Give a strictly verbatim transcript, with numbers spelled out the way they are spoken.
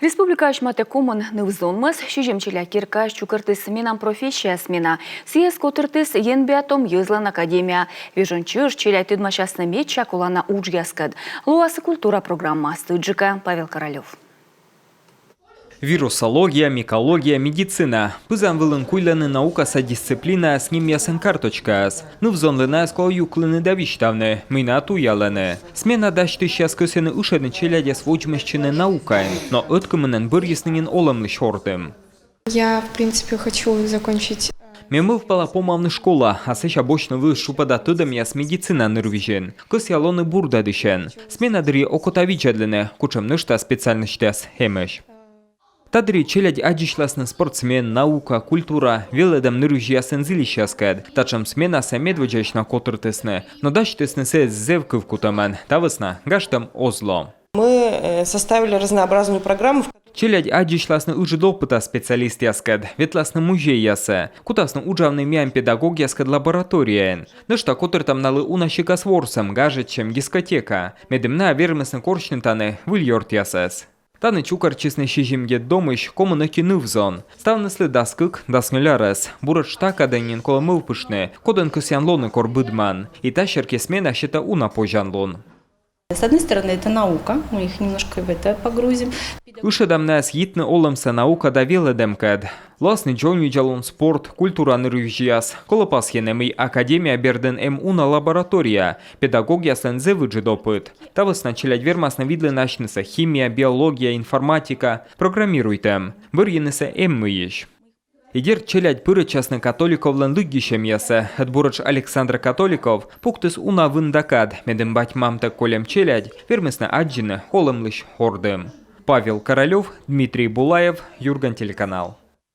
Республикаысь матӧ комын ныв-зонмӧс сизим челядь керкаысь чукӧртіс «Менам профессия» смена. Сійӧс котыртіс енбиатом йӧзлӧн академия. Вежон чӧж челядь тӧдмасясны медся колана уджъяскӧд. Лоас культура программа. Стӧчджыка Павел Королёв. Вирусология, микология, медицина. Пызан вылын куйлӧны наукаса дисциплинаяс нимъясӧн карточкаяс. Ныв-зонлы найӧс колӧ юклыны да висьтавны, мый найӧ туялӧны. Смена дасьтысьяс кӧсйӧны ышӧдны челядьӧс водзмӧстчыны наукаӧн, но ӧткымынӧн бӧрйисны нин олӧмлысь ордым. Я, в принципе, хочу закончить. Ме мӧвпала помавны школа, а сэсся босьтны вылыс шупӧда тӧдӧмъяс медицина нырвизьын. Кӧсъя лоны бурдӧдысьӧн. Смена дырйи окота видзӧдлыны, кутшӧм нӧшта специальностьяс эмӧсь. Та дырйи челядь аддзысьласны спортсмен, наука, культура, велӧдӧм нырвизьясын зільысьяскӧд. Татшӧм сменасӧ медводдзаысь на котыртісны, но дасьтісны сійӧс зэв кывкутӧмӧн, та вӧсна гажтӧм оз ло. Мы э, составили разнообразную программу. Челядь аддзысьласны ыджыд опыта специалистъяскӧд, ветласны музейясӧ, кутасны уджавны миян педагогъяскӧд лабораторияын. Нӧшта котыртам налы уна сикас ворсӧм, гажӧдчӧм, дискотека. Медым найӧ вермисны корсьны тані выль ёртъясӧс. Тані чукӧртчисны сизим детдомысь комын ӧти ныв-зон. Ставныслы дас кык, дас нёль арӧс. Буретш та кадӧн нин колӧ мӧвпыштны, кодӧн кӧсъян лоны, кор быдман. И та серти смена сетӧ уна позянлун. С одной стороны, это наука, мы их немножко в это погрузим. Ышӧдам найӧс йитны олӧмсӧ наука да велӧдӧмкӧд. Лоасны дзоньвидзалун, спорт, культура нырвизьяс. Колӧ пасйыны, мый академия бердын эм уна лаборатория, педагогъяслӧн зэв ыджыд опыт. Та вӧсна челядь вермасны видлыны асьнысӧ химия, биология, информатика, программируйтӧм. Бӧрйынысӧ эм мыйысь. И дерт, челядь пырӧдчасны Католиковлӧн лыддьысьӧмъясӧ. Ӧд буретш Александр Католиков пуктіс уна вын да кад, медым бать-мамтӧг кольӧм челядь вермисны аддзыны олӧмлысь ордым. Павел Королёв, Дмитрий Булаев, «Юрган» телеканал.